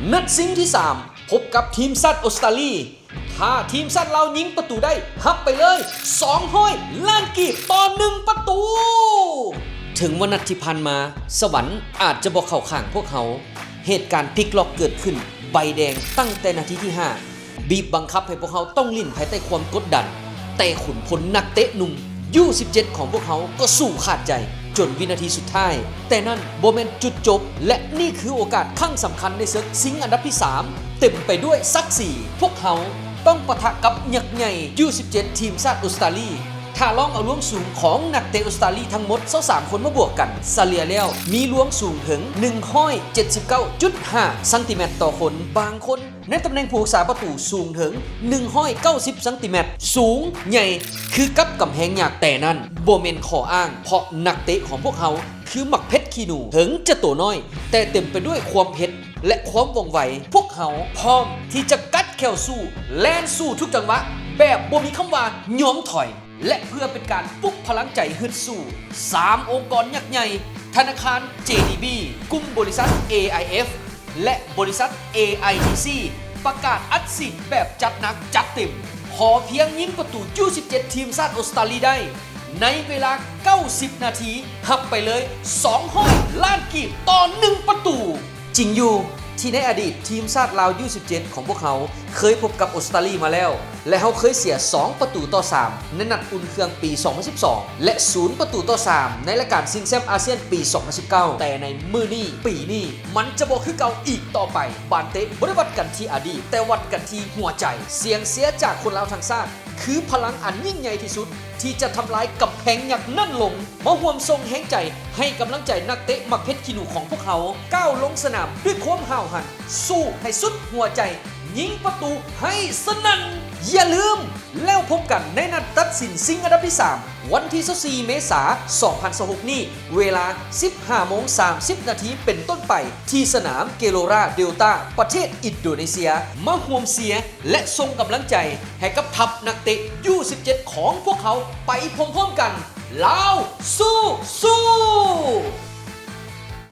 ນັດຊິງທີສາມ ພົບກັບທີມຊາດອົດສະຕາລີ. ຖ້າທີມຊາດລາວຍິງປະຕູໄດ້ ຮັບໄປເລີຍສອງຮ້ອຍລ້ານກີບຕໍ່ໜຶ່ງປະຕູ. ເຖິງວ່ານັດທີ່ຜ່ານມາ ສະຫວັນອາດຈະບໍ່ເຂົ້າຂ້າງພວກເຮົາ, ເຫດການພລິກລັອກເກີດຂຶ້ນ, ໃບແດງຕັ້ງແຕ່ນາທີທີຫ້າ ບີບບັງຄັບໃຫ້ພວກເຮົາຕ້ອງຫຼິ້ນພາຍໃຕ້ຄວາມກົດດັນ, ແຕ່ຂຸນພົນນັກເຕະໜຸ່ມ ຢູສິບເຈັດ ຂອງພວກເຮົາກໍສູ້ຂາດໃຈຈົນວິນາທີສຸດທ້າຍ. ແຕ່ນັ້ນບໍ່ແມ່ນຈຸດຈົບ ແລະ ນີ້ຄືໂອກາດຄັ້ງສຳຄັນໃນເສິກຊິງອັນດັບທີສາມ ເຕັມໄປດ້ວຍສັກສີ. ພວກເຮົາຕ້ອງປະທະກັບຍັກໃຫຍ່ ຢູສິບເຈັດ ທີມຊາດອົດສະຕາລີ. ຖ້າລອງເອົາລວງສູງຂອງນັກເຕະອົດສະຕາລີທັງໝົດຊາວສາມຄົນມາບວກກັນ, ສະເລ່ຍແລ້ວມີລວງສູງເຖິງໜຶ່ງຮ້ອຍເຈັດສິບເກົ້າຈຸດຫ້າຊັງຕີແມັດຕໍ່ຄົນ. ບາງຄົນໃນຕຳແໜ່ງຜູ້ຮັກສາປະຕູສູງເຖິງໜຶ່ງຮ້ອຍເກົ້າສິບຊັງຕີແມັດ, ສູງໃຫຍ່ຄືກັບກຳແພງຍັກ. ແຕ່ນັ້ນບໍ່ແມ່ນຂໍ້ອ້າງ, ເພາະນັກເຕະຂອງພວກເຮົາຄືໝາກເຜັດຂີ້ໜູ, ເຖິງຈະໂຕນ້ອຍ ແຕ່ເຕັມໄປດ້ວຍຄວາມເຜັດ ແລະ ຄວາມວ່ອງໄວ. ພວກເຮົາພ້ອມທີ່ຈະກັດແຂ້ວສູ້, ແລ່ນສູ້ທຸກຈັງຫວະແບບບໍ່ມີຄຳວ່າຍອມຖອຍ. ແລະ ເພື່ອເປັນການປຸກພະລັງໃຈຮຶດສູ້, ສາມອົງກອນຍັກໃຫຍ່ ທະນາຄານ ເຈ ດີ ບີ ກຸ່ມບໍລິສັດ ເອ ໄອ ເອັຟ ແລະ ບໍລິສັດ ເອ ໄອ ທີ ຊີ ປະກາດອັດສີດແບບຈັດໜັກຈັດເຕັມ. ຂໍພຽງຍິງປະຕູ ຢູສິບເຈັດ ທີມຊາດອົດສະຕາລີໄດ້ໃນເວລາເກົ້າສິບນາທີ, ຮັບໄປເລີຍສອງຮ້ອຍລ້ານກີບຕໍ່ໜຶ່ງປະຕູ. ຈິງຢູ່ທີ່ໃນອະດີດ ທີມຊາດລາວ ຢູສິບເຈັດ ຂອງພວກເຮົາເຄີຍພົບກັບອົດສະຕາລີມາແລ້ວ ແລະ ເຮົາເຄີຍເສຍສອງປະຕູຕໍ່ສາມໃນນັດອຸ່ນເຄື່ອງປີສອງພັນສິບສອງ ແລະ ສູນປະຕູຕໍ່ສາມໃນລາຍການຊິງແຊັມອາຊຽນປີສອງພັນສິບເກົ້າ. ແຕ່ໃນມື້ນີ້, ປີນີ້ ມັນຈະບໍ່ຄືເກົ່າອີກຕໍ່ໄປ. ບານເຕະບໍ່ໄດ້ວັດກັນທີ່ອະດີດ, ແຕ່ວັດກັນທີ່ຫົວໃຈ. ສຽງເຊຍຈາກຄົນລາວທັງຊາດ ຄືພະລັງອັນຍິ່ງໃຫຍ່ທີ່ສຸດທີ່ຈະທຳລາຍກຳແພງຍັກນັ້ນລົງ. ມາຮ່ວມສົ່ງແຮງໃຈໃຫ້ກຳລັງໃຈນັກເຕະໝາກເຜັດຂີ້ໜູຂອງພວກເຮົາ ກ້າວລົງສະໜາມດ້ວຍຄວາມຫ້າວຫັນ, ສູ້ໃຫ້ສຸດຫົວໃຈ, ຍິງປະຕູໃຫ້ສະໜັ່ນ. ຢ່າລືມ, ແລ້ວພົບກັນໃນນັດຕັດສິນຊິງອັນດັບທີສາມ ວັນທີຊາວສີ່ເມສາ ສອງພັນຊາວຫົກນີ້ ເວລາສິບຫ້າໂມງສາມສິບນາທີເປັນຕົ້ນໄປ ທີ່ສະໜາມເກໂລຣາເດວຕາ ປະເທດອິນໂດເນເຊຍ. ມາຮ່ວມເຊຍ ແລະ ສົ່ງກຳລັງໃຈໃຫ້ກັບທັບນັກເຕະ ຢູສິບເຈັດ ຂອງພວກເຮົາໄປພ້ອມໆກັນ. ລາວສູ້ໆ!